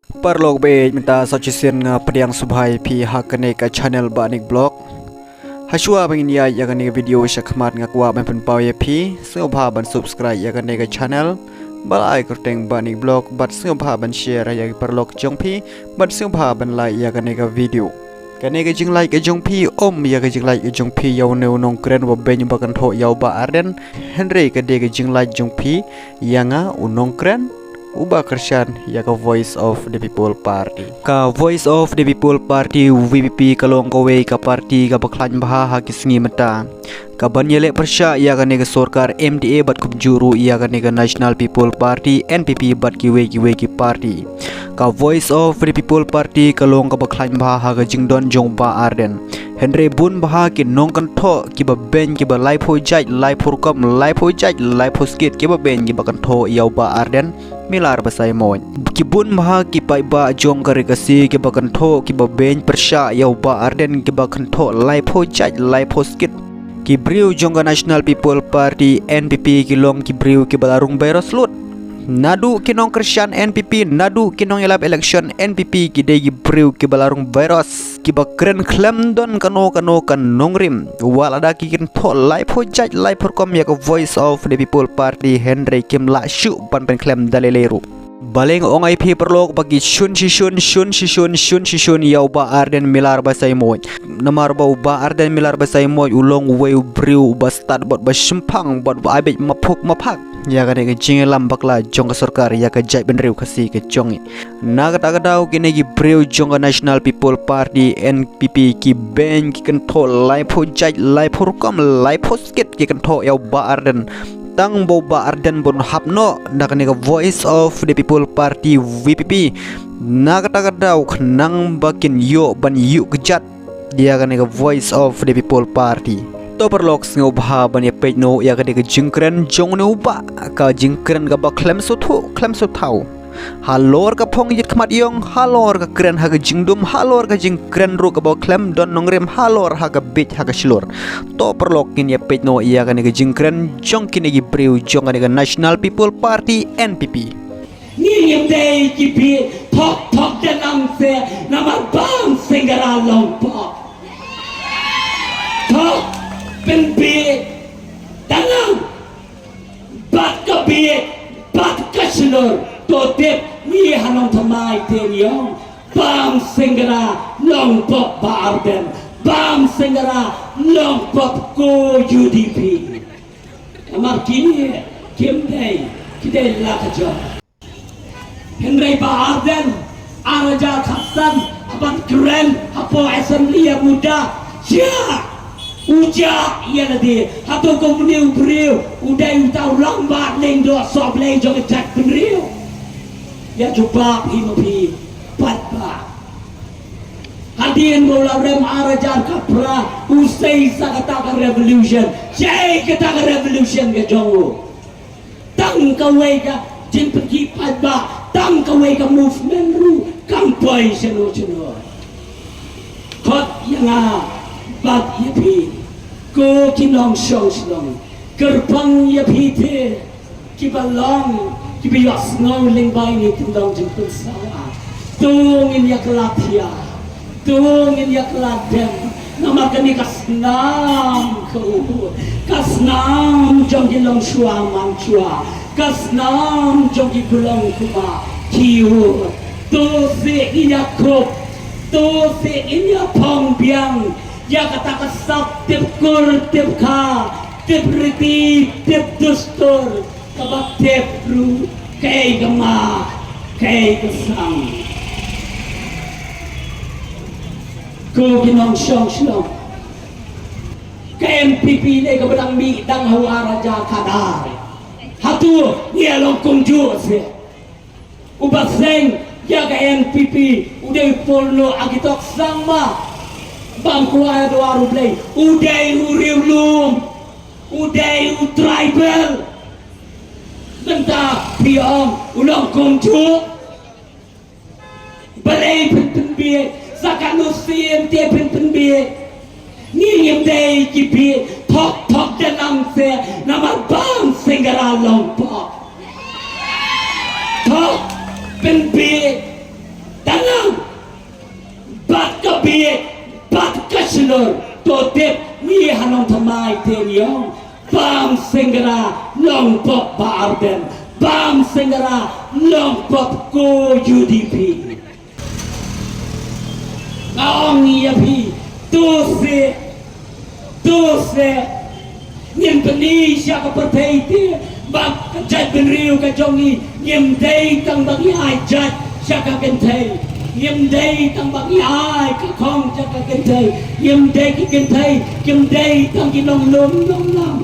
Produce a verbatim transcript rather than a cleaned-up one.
Paralok ba ïeit, mynta sa shisien nga pdiang sngewbha ïa phi ha kane ka channel Bah Nick Vlog. Hashwa ba ngin ïaid ïa kane ka video shakhmat, nga kwah ban pynpaw ïa phi, sngewbha ban subscribe ïa kane ka channel, ba la ai kyrteng Bah Nick Vlog, bad sngewbha ban share ïa ki paralok jong phi, bad sngewbha ban like ïa kane ka video. Kane ka jinglike ka jong phi, ym ïa ka jinglike ka jong phi ïa une u nongkren uba beiñ uba kynthoh ïa u Bah Ardent, hynrei ka dei ka jinglike jong phi ïa nga, u nongkren uba kyrshan ïa ka Voice of the People Party. Ka Voice of the People Party, V P P, ka long kawei ka party kaba khlaiñ bha ha ki sngi mynta, kaban ïaleh pyrshah ïa kane ka sorkar M D A bad kumjuh ruh ïa kane ka National People Party, N P P, bad kiwei kiwei ki party. Ka Voice of the People Party ka long kaba khlaiñ bha ha ka jingdon jong u Bah Ardent. Hynrei bun bha ki nongkynthoh kiba beiñ, kiba laiphew jait laiphew rukom, laiphew jait laiphew skit, kiba beiñ kiba kynthoh ïa u Bah Ardent Miller Basaiawmoit. Ki bun bha ki paidbah jong ka Ri Khasi kiba kynthoh, kiba beiñ pyrshah ïa u Bah Ardent, kiba kynthoh laiphew jait laiphew skit. Ki briew jong ka National People Party, N P P, ki long ki briew kiba la rung virus lut. Naduh ki nongkyrshan N P P, naduh ki nongïalap election N P P, ki dei ki briew kiba la rung virus, kiba kren khlem don kano kano ka nongrim. Wat lada ki kynthoh laiphew jait laiphew rukom ïa ka Voice of the People Party, hynrei kim lah shuh ban pynkhlem da lei lei ruh. Balei nga ong ïa phi paralok ba ki shun shi shun, shun shi shun, shun shi shun ïa u Bah Ardent Miller Basaiawmoit? Namar ba u Bah Ardent Miller Basaiawmoit u long uwei u briew uba stad bad ba shemphang bad ba ai beit maphuk maphak ïa kane ka jingïalam bakla jong ka sorkar ïa ka jaitbynriew Khasi ka jong ngi. Na kata ka daw kine ki briew jong ka National People Party, N P P, ki beiñ, ki kynthoh laiphew jait laiphew rukom, laiphew skit ki kynthoh ïa u Bah Ardent. Tang ba u Bah Ardent ban hap noh na kane ka Voice of the People Party, V P P, na kata ka daw khnang ba kin ïoh ban ïuh kjat ïa kane ka Voice of the People Party. To paralok, sngewbha ban ïa peit noh ïa kane ka jingkren jong une u bah, ka jingkren kaba khlem sngewthuh khlem sngewthaw. Halor ka phong ïit khmat ïong, halor ka kren ha ka jingdum, halor ka jingkren ruh kaba khlem don nongrim, halor ha ka bieit ha ka shlur. To paralok, ngin ïa peit noh ïa kane ka jingkren jong kine ki briew jong kane ka National People Party, N P P. Ngi ngim dei ki bieit, thok thok da nang se, namar bam seng ka ra long pok. Thok pynbieit da nang bad ka bieit bad ka shlur. To tip ngi ha Nongthymmai te ngi ong, bam seng ka ra long pok Bah Ardent, bam seng ka ra long pok ko U D P. Namar kine kim dei, ki dei la ka jong. Hynrei Bah Ardent, ar hajar khatsan, haba kren hapoh Assembly ïa u da, jia u jia ïa lade. Hato kumne u briew u dei uta u rangbah lyngdoh sohblei jong ka jaitbynriew? Ïa jubab hi ma phi paidbah. Hadien ba u la rem ar hajar khatphra, u sei sa kata ka revolution. Sei kata ka revolution ka jong u. Tang kawei ka jingpynkhih paidbah, tang kawei ka movement ruh kam poi shano shano. Khot ïa nga bad ïa phi, ko ki nongshong shnong, kyrpang ïa phi te, kiba long kiba ïohsngew lyngba ine i tyndong jingpynsawa. To ngin ïa kylla thiah, to ngin ïa kylla dem. Namar kane ka snam ka u, ka snam jong ki longshuwa manshuwa, ka snam jong ki kulong kumba ki u. To seh ngin ïa kup, to seh ngin ïa phong biang ïa kata ka sap tip kur tip kha, tip riti tip dustur, kaba tip ruh kaei ka ma, kaei ka sang. Ko ki nongshong shnong, ka N P P ne kaba dang mih dang ha u ar hajar khatar. Hato ngi ïa long kumjuh seh? Uba seng ïa ka N P P u dei u Pulno Agitok Sangma, bam kwai ha dwar U Blei, u dei u riewlum, u dei u tribal. Mynta phi ong u long kumjuh? Balei phin pynbieit? Sa katno sien te phin pynbieit? Ngi ngim dei ki bieit, thok thok da nang se, namar bam seng ka ra long pok. Thok pynbieit Peit bad ka shlur, to tip ngi ha Nongthymmai te ngi ong, Bamsynggara long pop Bah Ardent, Bamsynggara long pop ko U D P. Nga ong ïa phi, to se, to se ngin pyni sha ka pyrthei te ba ka jaitbynriew ka jong ngi, ngim dei tang ba ngi ai jait sha ka kynthei, ngim dei tang ba ngi ai ka khong sha ka kynthei, ngim dei ki kynthei, ngim dei tang ki nonglum nonglam.